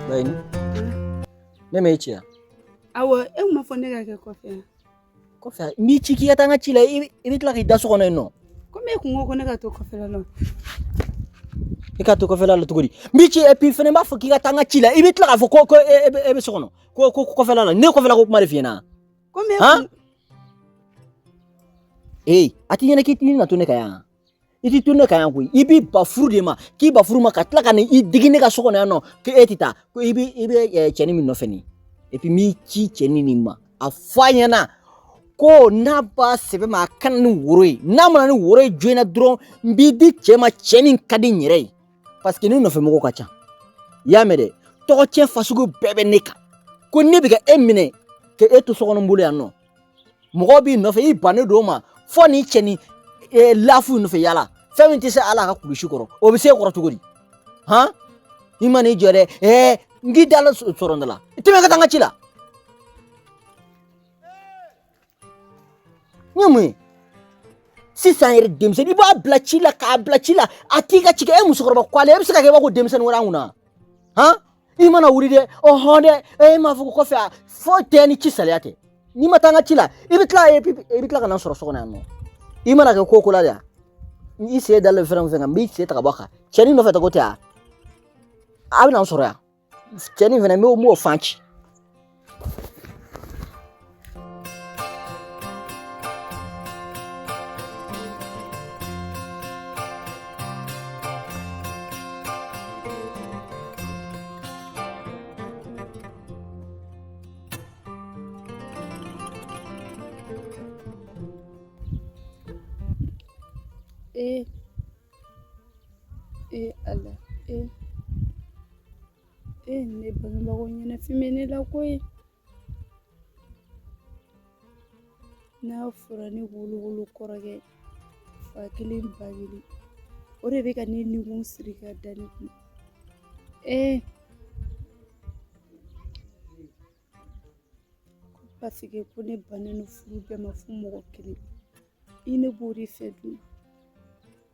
Bayini, ne m'e ci yan? Awɔ, e kun m'a fɔ ne ka kɛ kɔfɛ yan. Kɔfɛ, n b'i ci k'i ka taa n ka ci la, i bɛ tila k'i da so kɔnɔ yen nɔ. Komi e kun ko ko ne ka to kɔfɛla la. I ka to kɔfɛla la cogo di? N b'i ci et puis fɛnɛ n b'a fɔ k'i ka taa n ka ci la, i bɛ tila k'a fɔ ko e bɛ so kɔnɔ, ko kɔfɛla la. Ne kɔfɛla ko kuma de f'i ɲɛna. Komi e Han? kun. Ee, a t'i ɲɛna k'i t'i na to ne ka yan? I t'i to ne ka yan koyi. I b'i ba furu de ma, k'i ba furu ma ka tila ka na i digi ne ka so kɔnɔ yan nɔ, k'e tɛ taa, ko i bɛ cɛnin min nɔfɛ nin. Et puis n b'i ci cɛnin nin ma, a fɔ a ɲɛna ko n'a b'a sɛbɛ ma, a ka na ni woro ye. N'a ma na ni woro ye joona dɔrɔn, n b'i di cɛ ma, cɛ min ka di n yɛrɛ ye, parce que ne nɔfɛ mɔgɔw ka ca. I y'a mɛn dɛ, tɔgɔ tiɲɛ fasugu bɛɛ bɛ ne kan, ko ne bɛ ka e minɛ k'e to so kɔnɔ n bolo yan nɔ, mɔgɔw b'i nɔfɛ, i bannen don o ma fɔ nin cɛnin lafu nɔfɛ yala. Fɛn min tɛ se ala ka kulusi kɔrɔ, o bɛ se e kɔrɔ cogo di? Han, i ma n'i jɔ dɛ. N k'i da la sɔrɔ n da la, tɛmɛ ka taa n ka ci la. N ye mun ye sisan yɛrɛ? Denmisɛnnin, i b'a bila ci la, k'a bila ci la, a t'i ka ci kɛ. E musokɔrɔba ko ale, e bɛ se ka kɛ i b'a fɔ ko denmisɛnnin wɛrɛ an kunna. Han, i mana wuli dɛ, ɔhɔn dɛ, e m'a fɔ ko kɔfɛ a foyi tɛ ni ci saliya tɛ. N'i ma taa n ka ci la, i bɛ tila i bɛ tila ka na n sɔrɔ so kɔnɔ yan nɔ. I mana kɛ ko o ko la de, i sen dalen fɛn o fɛn kan, n b'i sen ta ka bɔ a kan. Cɛnin nɔfɛ tago tɛ a, a bɛ na n sɔrɔ yan. Cɛnin fɛnɛ, n b'o fan ci. Ee, ee Ala, ee, ee, ne bangebagaw ɲɛnafin bɛ ne la koyi. N'a fɔra ne wolowolo kɔrɔkɛ fa kelen ba kelen, o de bɛ ka ne nikun siri ka da ne kun. Ee, paseke ko ne bannen don furu bɛɛ ma fo mɔgɔ kelen. I ne b'o de fɛ dun.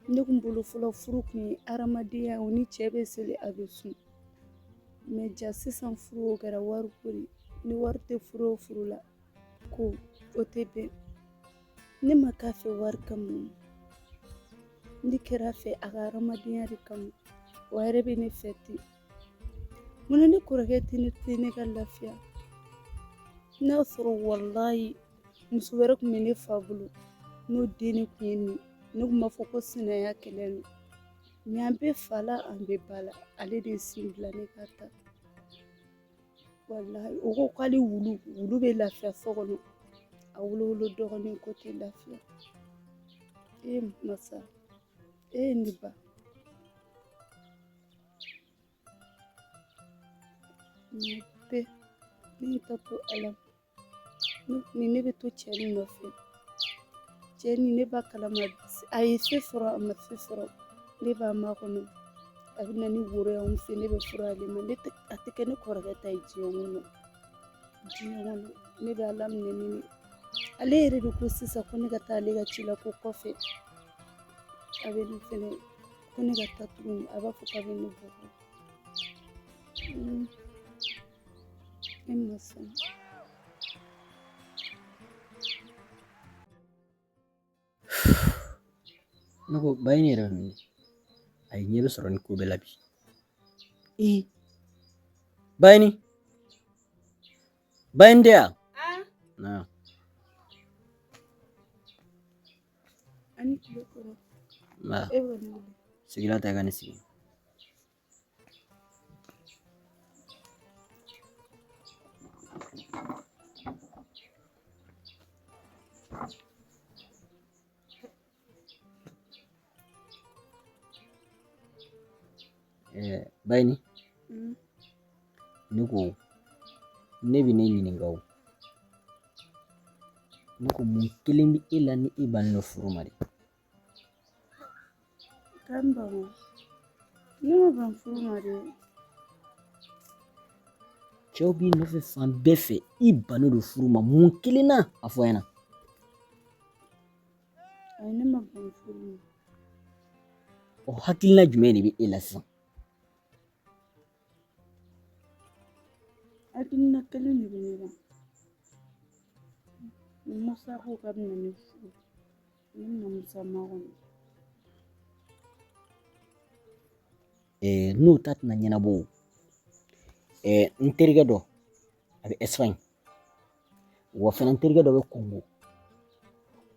Ne kun bolo fɔlɔ furu kun ye hadamadenya, o ni cɛ bɛ seli a bɛ sun. Mɛ ja sisan furu o kɛra wariko de. Ni wari tɛ furu o furu la, ko o tɛ bɛn. Ne ma k'a fɛ wari kama, ne kɛra a fɛ a ka hadamadenya de kama, wa a yɛrɛ bɛ ne fɛ ten. Munna ne kɔrɔkɛ tɛ ne to ne ka lafiya? N'a sɔrɔ walayi muso wɛrɛ tun bɛ ne fa bolo, n'o den ne tun ye nin, ne tun b'a fɔ ko sinaya kɛlɛ don. Mɛ an bɛ fa la, an bɛ ba la, ale de ye sen bila ne ka taa. Walayi, o ko k'ale wulu, wulu bɛ lafiya so kɔnɔ, a wolowolo dɔgɔnin ko tɛ lafiya. E masa, e ne ba. Nin bɛɛ ne ta to ala ni ne bɛ to cɛ nin nɔfɛ. Cɛ nin, ne b'a kalama, a ye se sɔrɔ, a ma se sɔrɔ, ne b'a makɔnɔ. A bɛ na ni woro ye anw fɛ, ne bɛ furu ale ma. Ne tɛ, a tɛ kɛ ne kɔrɔkɛ ta ye diɲɛ kɔnɔ, diɲɛ kɔnɔ. Ne bɛ ala minɛ ni ne ale yɛrɛ de ko sisan ko ne ka taa ale ka ci la, ko kɔfɛ a bɛ ne fɛnɛ ko ne ka taa tuguni, a b'a fɔ k'a bɛ ne bugɔ. Ne ma sɔn. Ne ko Bayini yɛrɛ bɛ min? A ye ɲɛ bɛ sɔrɔ ni ko bɛɛ la bi. Ee, Bayini, Bayini tɛ yan? Na. Ani tile kɔrɔ. Nba. E bɛ ne wele. Sigila ta i ka ne sigi. Bayini, ne ko ne bɛ ne ɲininka o. Ne ko mun kelen bɛ e la ni e bannen don furu ma de? Kan ban, ne ma ban furu ma dɛ. Cɛw b'i nɔfɛ fan bɛɛ fɛ, i bannen don furu ma mun kelen na? A fɔ n ɲɛna. Ayi, ne ma ban furu ma. O hakilina jumɛn de bɛ e la sisan? kelen de bɛ ne la. Ni Musa ko k'a bɛna ne furu, ne bɛna Musa makɔnɔ. N'o ta tɛna ɲɛnabɔ o. N terikɛ dɔ a bɛ Espagne, wa fana n terikɛ dɔ bɛ Congo,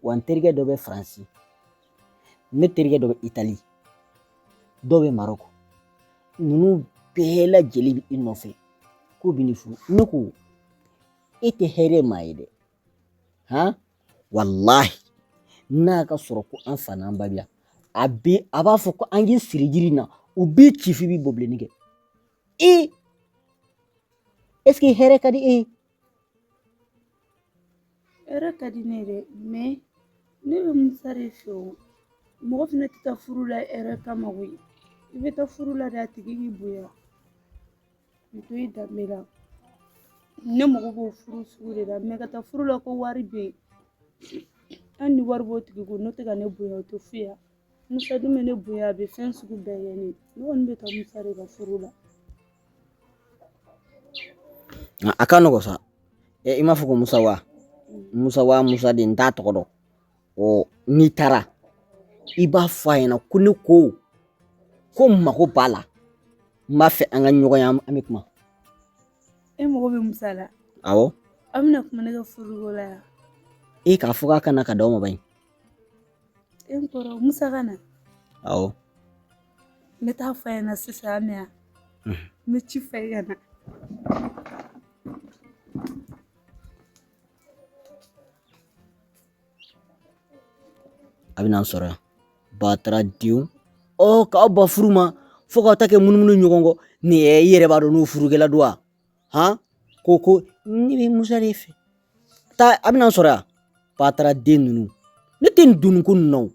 wa n terikɛ dɔ bɛ Faransi, ne terikɛ dɔ bɛ Itali, dɔw bɛ Maroc. Ninnu bɛɛ lajɛlen bɛ i nɔfɛ k'u bɛ n'i furu. Ne ko e tɛ hɛrɛ maa ye dɛ, han walahi n'a ka sɔrɔ ko an fa n'an ba bi yan, a b'a fɔ ko an k'i siri jiri in na, u b'i ci f'i b'i bɔbilenni kɛ. E est ce que hɛrɛ ka di e ye? Hɛrɛ ka di ne ye dɛ, mais ne bɛ Musa de fɛ o. Mɔgɔ fana tɛ taa furu la hɛrɛ kama koyi. I bɛ taa furu la de a tigi k'i bonya, k'i to i danbe la. Ne mago b'o furu sugu de la, mais ka taa furu la ko wari bɛ yen, hali ni wari b'o tigi kun n'o tɛ ka ne bonya o tɛ foyi ya. Musa dun bɛ ne bonya, a bɛ fɛn sugu bɛɛ kɛ ne ye. Ne kɔni bɛ taa Musa de ka furu la. A ka nɔgɔ sa. I m'a fɔ ko Musa wa? Musa wa Musa de n t'a tɔgɔ dɔn. Ɔ n'i taara i b'a fɔ a ɲɛna ko ne ko n mago b'a la, n b'a fɛ an ka ɲɔgɔn ye, an bɛ kuma. E mago bɛ Musa la? Awɔ. Aw bɛna kuma ne ka furuko la yan? E k'a fɔ k'a ka na ka d'aw ma banni. E n kɔrɔ Musa ka na? Awɔ. N bɛ taa fɔ a ɲɛna sisan an bɛ yan. N bɛ ci fɔ i ka na. A bɛna n sɔrɔ yan batara denw ɔ k'aw ba furu ma fo k'aw ta kɛ munumunu ɲɔgɔn kɔ nin ye i yɛrɛ b'a dɔn n'o furukɛla don wa han ko ne bɛ Musa de fɛ taa a bɛna n sɔrɔ yan batara den ninnu ne tɛ nin donni ko ninnu na o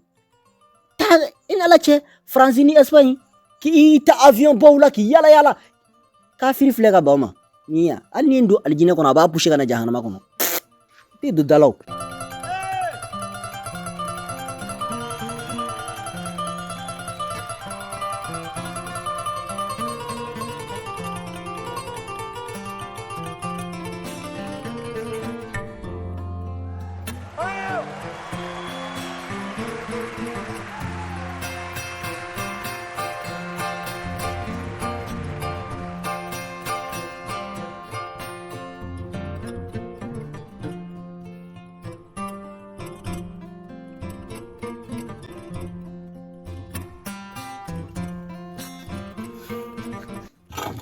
taa i n'Ala cɛ Faransi ni Espagne k'i ta avion baw la k'i yala yala kafiri filɛ ka ban ma ni ya hali ni n don alijinɛ kɔnɔ a b'a pousser ka na jahanama kɔnɔ i tɛ don da la o.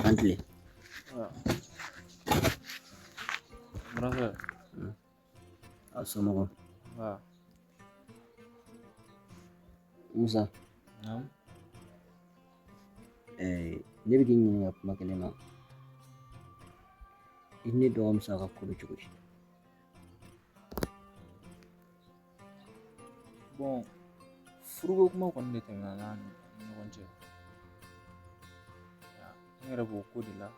An tile. Brother. A somɔgɔw. Musa. Naamu. Ne bɛ k'i ɲininka kuma kelen na. I ni ne dɔgɔmuso ka ko bɛ cogo di? Bon, furuko kuma kɔni de tɛmɛna n'an ni ɲɔgɔn cɛ. N yɛrɛ b'o ko de la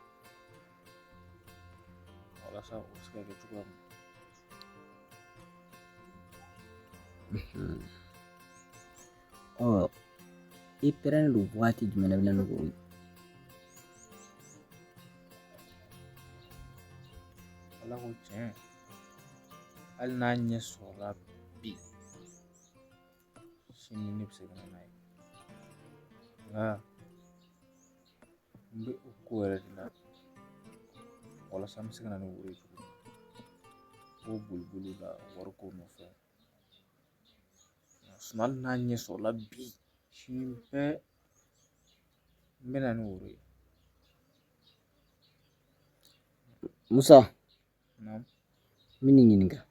walasa o bɛ se ka kɛ cogoya min na. Ɔ i pɛrɛnnen don waati jumɛn na i bɛna n'o ye? Ala ko tiɲɛ, hali n'a ɲɛ sɔrɔla bi, sini ne bɛ se ka na n'a ye. Nka n bɛ o ko yɛrɛ de la walasa n bɛ se ka na ni woro ye cogo min. N b'o boliboli la wariko nɔfɛ. Hali n'a ɲɛ sɔrɔla bi, sini bɛɛ n bɛ na ni woro ye. Musa, Naamu. n bɛ n'i ɲininka.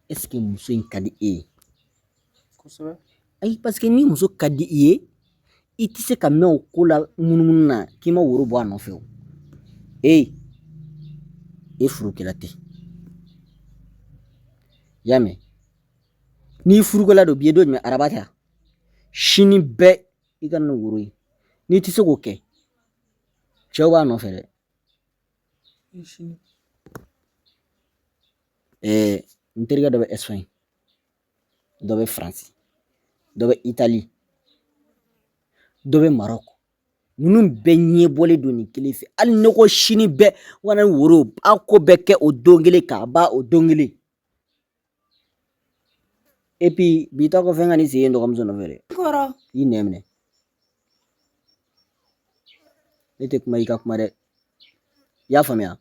Est ce que muso in ka di e ye? Kosɛbɛ. Ayi, parce que ni muso ka di i ye, i tɛ se ka mɛn o ko la munumunu na k'i ma woro bɔ a nɔfɛ o. Ee, e furukɛla tɛ. I y'a mɛn? N'i furukɛla don bi ye don jumɛn araba tɛ wa? Sini bɛɛ i ka na ni woro ye. N'i tɛ se k'o kɛ, cɛw b'a nɔfɛ dɛ. N terikɛ dɔ bɛ Espagne, dɔ bɛ Faransi, dɔ bɛ Itali, dɔ bɛ Maroc. Ninnu bɛɛ ɲɛbɔlen don nin kelen fɛ. Hali ne ko sini bɛɛ wala woro a ko bɛɛ kɛ o don kelen k'a ban o don kelen. Et puis bi ta kɔfɛ n kan'i sen ye n dɔgɔmuso nɔfɛ dɛ. Kɔrɔ. I nɛn minɛ. Ne tɛ kuma i ka kuma dɛ. I y'a faamuya?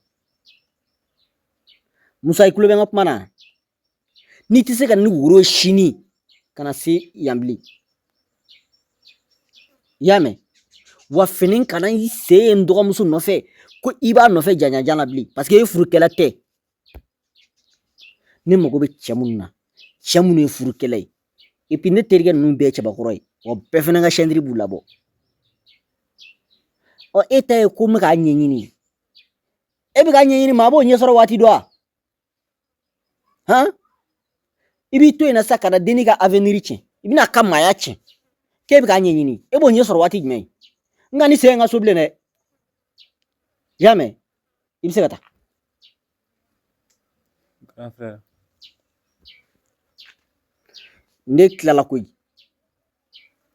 Musa, i tulo bɛ n ka kuma na? N'i tɛ se ka ni woro sini kana se yan bilen. I y'a mɛn? Wa fini kana i sen ye n dɔgɔmuso nɔfɛ ko i b'a nɔfɛ jaɲajan la bilen, parce que e furukɛla tɛ. Ne mago bɛ cɛ minnu na, cɛ minnu ye furukɛla ye. Et puis ne terikɛ ninnu bɛɛ ye cɛbakɔrɔ ye, wa bɛɛ fana ka ceinture b'u labɔ. Ɔ e ta ye ko n bɛ k'a ɲɛɲini. E bɛ k'a ɲɛɲini, maa b'o ɲɛsɔrɔ waati dɔ wa? Han? I b'i to yen na sa ka na denni ka avenir tiɲɛ. I bɛna a ka maaya tiɲɛ. K'e bɛ k'a ɲɛɲini. E b'o ɲɛsɔrɔ waati jumɛn? N ka ni sen n ka so bilen dɛ. I y'a mɛn? I bɛ se ka taa. Grand frère. Ne tilala koyi.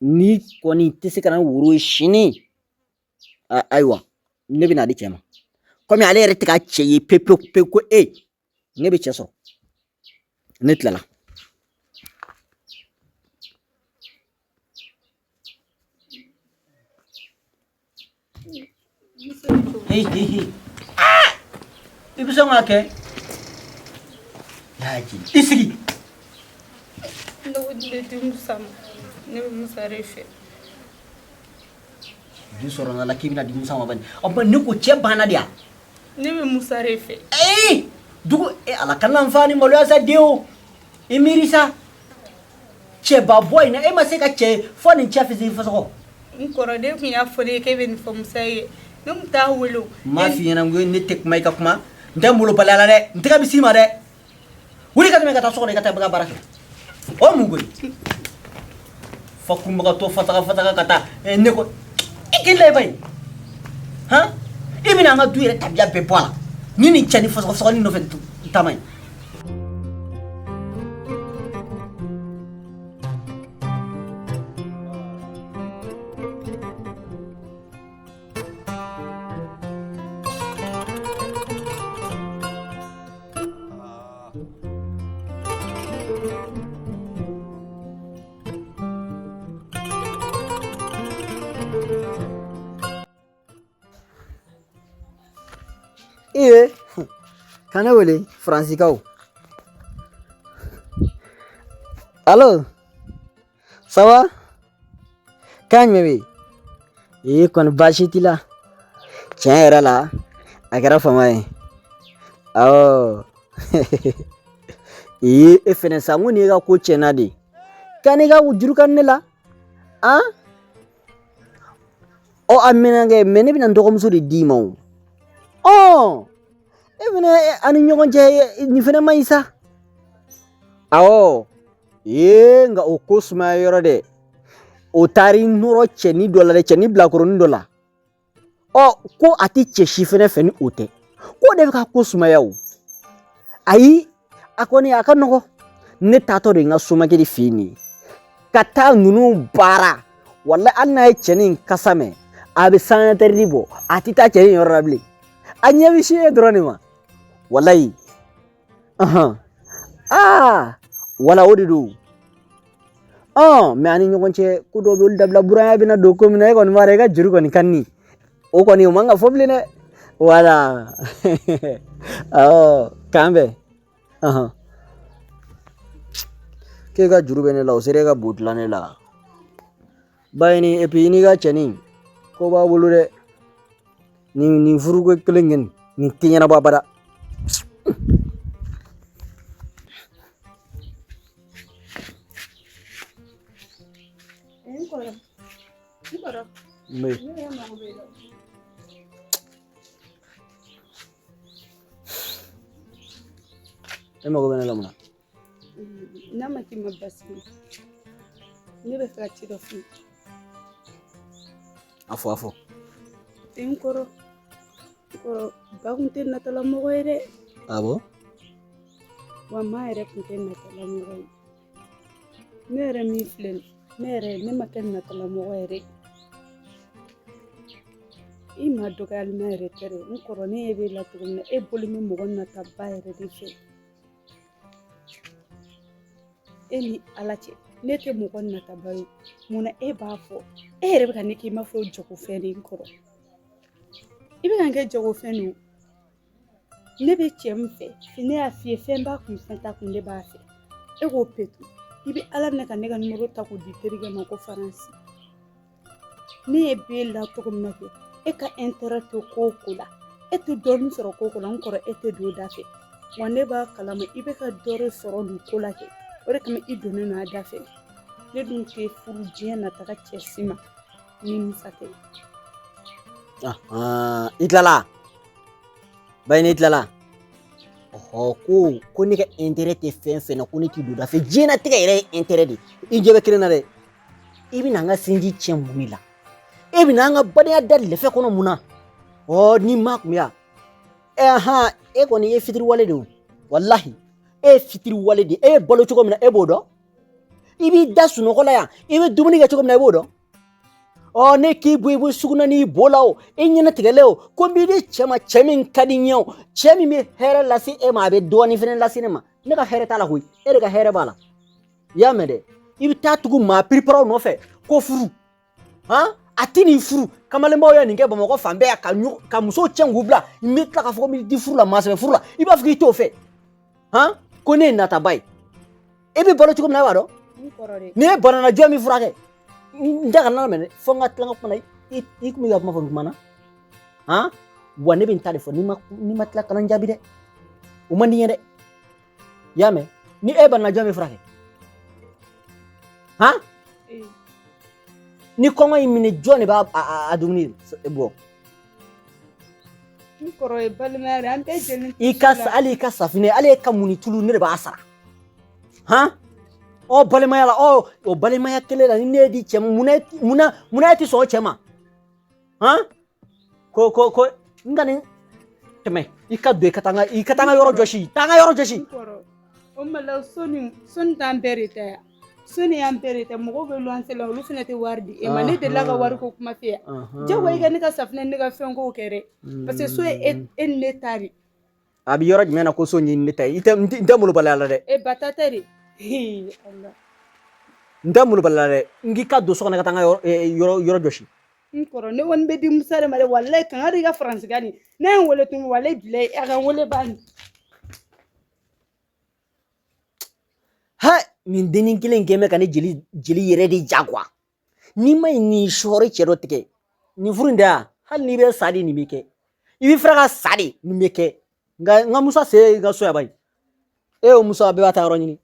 Ni kɔni tɛ se ka na woro ye sini, ayiwa, ne bɛna di cɛ ma. Komi ale yɛrɛ tɛ ka cɛ ye pewu pewu pewu ko e, ne bɛ cɛ sɔrɔ. Ne tilala. Hey, hey, hey. Ah! I bɛ sɔn k'a kɛ? Laji, i sigi. Ne ko ne di Musa ma. Ne bɛ Musa de fɛ. Du sɔrɔ la k'i bɛna di Musa ma bani. Ɔ ba ne ko cɛ banna de ya? Ne bɛ Musa de fɛ. Ee! Dugu e Ala kana n fa ni maloya sa den o. I miiri sa. Cɛba bɔ in na e ma se ka cɛ fɔ nin cɛ fisi fasɔgɔ. N kɔrɔ de tun y'a fɔ ne ye k'e bɛ nin fɔ Musa ye. Ne tun t'a wele o. N m'a f'i ɲɛna n ko ne tɛ kuma i ka kuma. N tɛ molobaliya la dɛ. N tɛgɛ bɛ s'i ma dɛ. Wuli ka tɛmɛ ka taa so kɔnɔ i ka taa i ka baara kɛ. O ye mun ko ye? Fakunbagatɔ fataga fataga ka taa ne ko i k'i lajɛ bayi. Han? I bɛna an ka du yɛrɛ tabiya bɛɛ bɔ a la. Ni nin cɛ ni fasɔgɔfasɔgɔni nɔfɛ taama ye. Iye, ka ne wele Faransikaw. Allo, ça va? Kan jumɛn bɛ yen? Ee kɔni baasi t'i la. Tiɲɛ yɛrɛ la, a kɛra fama ye. Awɔ. Ee e fɛnɛ sa, n ko nin y'e ka ko tiɲɛna de. Ka n'i ka juru ka ne la. Han? Ɔ a mɛnna kɛ, mais ne bɛna n dɔgɔmuso de d'i ma o. Ɔ e fɛnɛ an ni ɲɔgɔn cɛ nin fɛnɛ man ɲi sa. Awɔ. Ee nka o ko sumaya yɔrɔ dɛ. O taar'i nɔrɔ cɛnin dɔ la dɛ, cɛnin bilakoronin dɔ la. Ɔ ko a tɛ cɛ si fɛnɛ fɛ ni o tɛ. Ko de bɛ ka ko sumaya o. Ayi, a kɔni a ka nɔgɔ. Ne taatɔ de n ka somakɛ de fɛ yen nin ye. Ka taa ninnu baara. Walayi hali n'a ye cɛnin kasa mɛn, a bɛ sens interdit bɔ. A tɛ taa cɛnin yɔrɔ la bilen. A ɲɛ bɛ si e dɔrɔn de ma. Walayi. Ahan. Aa, wala o de don. Ɔn, mais an ni ɲɔgɔn cɛ ko dɔw bɛ olu dabila buranya bɛna don ko min na e kɔni b'a dɔn e ka juru kɔni ka di. O kɔni o man ka fɔ bilen dɛ. Wala. Awɔ, k'an bɛn. Ahan. K'e ka juru bɛ ne la, o sera e ka bo dilan ne la. Bayini, et puis i n'i ka cɛnin ko b'a bolo dɛ. Nin furuko kelen kɛ nin tɛ ɲɛnabɔ abada. N kɔrɔ. N kɔrɔ. N bɛ. Ne yɛrɛ mago bɛ la. E mago bɛ ne la mun na? N'a ma k'i ma baasi ye, ne bɛ fɛ ka ci dɔ f'i ye. A fɔ, a fɔ. N kɔrɔ, n kɔrɔ, ba kun tɛ natala mɔgɔ ye dɛ. Awɔ. Wa maa yɛrɛ kun tɛ natala mɔgɔ ye. Ne yɛrɛ min filɛ nin ye, ne yɛrɛ ne ma kɛ natala mɔgɔ yɛrɛ ye. I ma dɔgɔyalima yɛrɛ tɛ dɛ n kɔrɔ, ne ɲɛ b'e la cogo min na, e bolo bɛ mɔgɔ nataba yɛrɛ de fɛ. E ni Ala cɛ, ne tɛ mɔgɔ nataba ye. Munna e b'a fɔ? E yɛrɛ bɛ ka ne k'i m'a fɔ jagofɛn de. N kɔrɔ, i bɛ ka n kɛ jagofɛn de. Ne bɛ cɛ min fɛ, ne y'a f'i ye, fɛn b'a kun, fɛn t'a kun, ne b'a fɛ. E k'o petu, i bɛ Ala minɛ ka ne ka nimoro ta k'o di terikɛ ma ko Faransi. Ne ye b'e la cogo min na kɛ, e ka intérêt tɛ ko o ko la, e tɛ dɔɔnin sɔrɔ ko o ko la, n kɔrɔ, e tɛ don o da fɛ. Wa ne b'a kalama i bɛ ka dɔ de sɔrɔ nin ko la kɛ, o de kama i donnen don a da fɛ. Ne dun tɛ furu diɲɛ nataga cɛ si ma ni Musa tɛ. I tilala bayi, ne tilala. Ɔhɔ, ko ne ka intérêt tɛ fɛn fɛn na, ko ne t'i don da fɛ. Diɲɛnatigɛ yɛrɛ ye intérêt de ye. I ɲɛ bɛ kelen na dɛ. I bɛna an ka sinji tiɲɛ mun de la? E bɛna an ka badenya da lɛfɛ kɔnɔ mun na? Ɔ ni maa kun bɛ yan ɛ han, e kɔni ye fitiriwale de ye o. Walahi, e ye fitiriwale de ye. E bɛ balo cogo min na, e b'o dɔn. I b'i da sunɔgɔ la yan, i bɛ dumuni kɛ cogo min na, i b'o dɔn. Ɔ ne k'i bɔ, i bɔ sugunɛ n'i bo la o, i ɲɛnatigɛlen o, ko n b'i di cɛ ma, cɛ min ka di n ye o, cɛ min bɛ hɛrɛ lase e ma, a bɛ dɔɔnin fɛnɛ lase ne ma. Ne ka hɛrɛ t'a la koyi, e de ka hɛrɛ b'a la. I y'a mɛn dɛ? I bɛ taa tugu maa piriparaw nɔfɛ ko furu. Han, a ti nin furu. Kamalenbaw ye nin kɛ Bamakɔ fan bɛɛ yan ka musow cɛ k'u bila. N bɛ tila k'a fɔ ko n b'i di furu la, maa sɛbɛ furu la, i b'a fɔ k'i t'o fɛ. Han, ko ne ye nataba ye. E bɛ balo cogo min na, e b'a dɔn. Ni e banana, jɔn b'i furakɛ? N tɛ ka na mɛn dɛ, fo n ka tila n ka kuma na. I kun bɛ ka kuma fɔ n kuma na. Han, wa ne bɛ n ta de fɔ. N'i ma tila, kana n jaabi dɛ, o man di n ye dɛ. I y'a mɛn? Ni e banana, jɔn b'i furakɛ? Han, ni kɔngɔ y'i minɛ, jɔn de b'a a dumuni bɔ? N kɔrɔ, ye balimaya de, an bɛɛ jɛlen. I ka hali i ka safinɛ, hali e ka muni tulu, ne de b'a sara. Han, ɔ balimaya la, ɔ o balimaya kelen la, ni ne di cɛ ma, munna e tɛ sɔn o cɛ ma? Han, ko n ka nin tɛmɛ, i ka don, i ka taa n ka yɔrɔ jɔsi, taa n ka yɔrɔ jɔsi. O mala soni, soni t'an bɛɛ de ta yan. Soni y'an bɛɛ de ta. Mɔgɔw bɛ luwanse la, olu fana tɛ wari di e ma. Ne delila ka wari ko kuma f'i ye. Jagoya i ka ne ka safinɛ, ne ka fɛn kow kɛ dɛ, parce que so ye e ni ne ta de. A bɛ yɔrɔ jumɛn na ko so in ye ne ta ye? I tɛ n tɛ molobaliya la dɛ. E ba ta tɛ de. N tɛ molobaliya la dɛ. N k'i ka don so kɔnɔ, ka taa n ka yɔrɔ jɔsi. N kɔrɔ, ne kɔni bɛ di Musa de ma dɛ. Walayi, kanga de i ka faransikan nin, ne ye n wele tun, walayi bilayi, a ka n wele ba nin. Ha, nin dennin kelen kɛ bɛ ka ne jeli yɛrɛ de ja kuwa. N'i ma nin sɔɔri cɛ dɔ tigɛ nin furu in tɛ yan, hali n'i bɛ sa de, nin bɛ kɛ. I bɛ fɛrɛ ka sa de, nin bɛ kɛ. Nka n ka Musa se i ka so yan bayi. E o Musa, bɛɛ b'a ta yɔrɔ ɲini.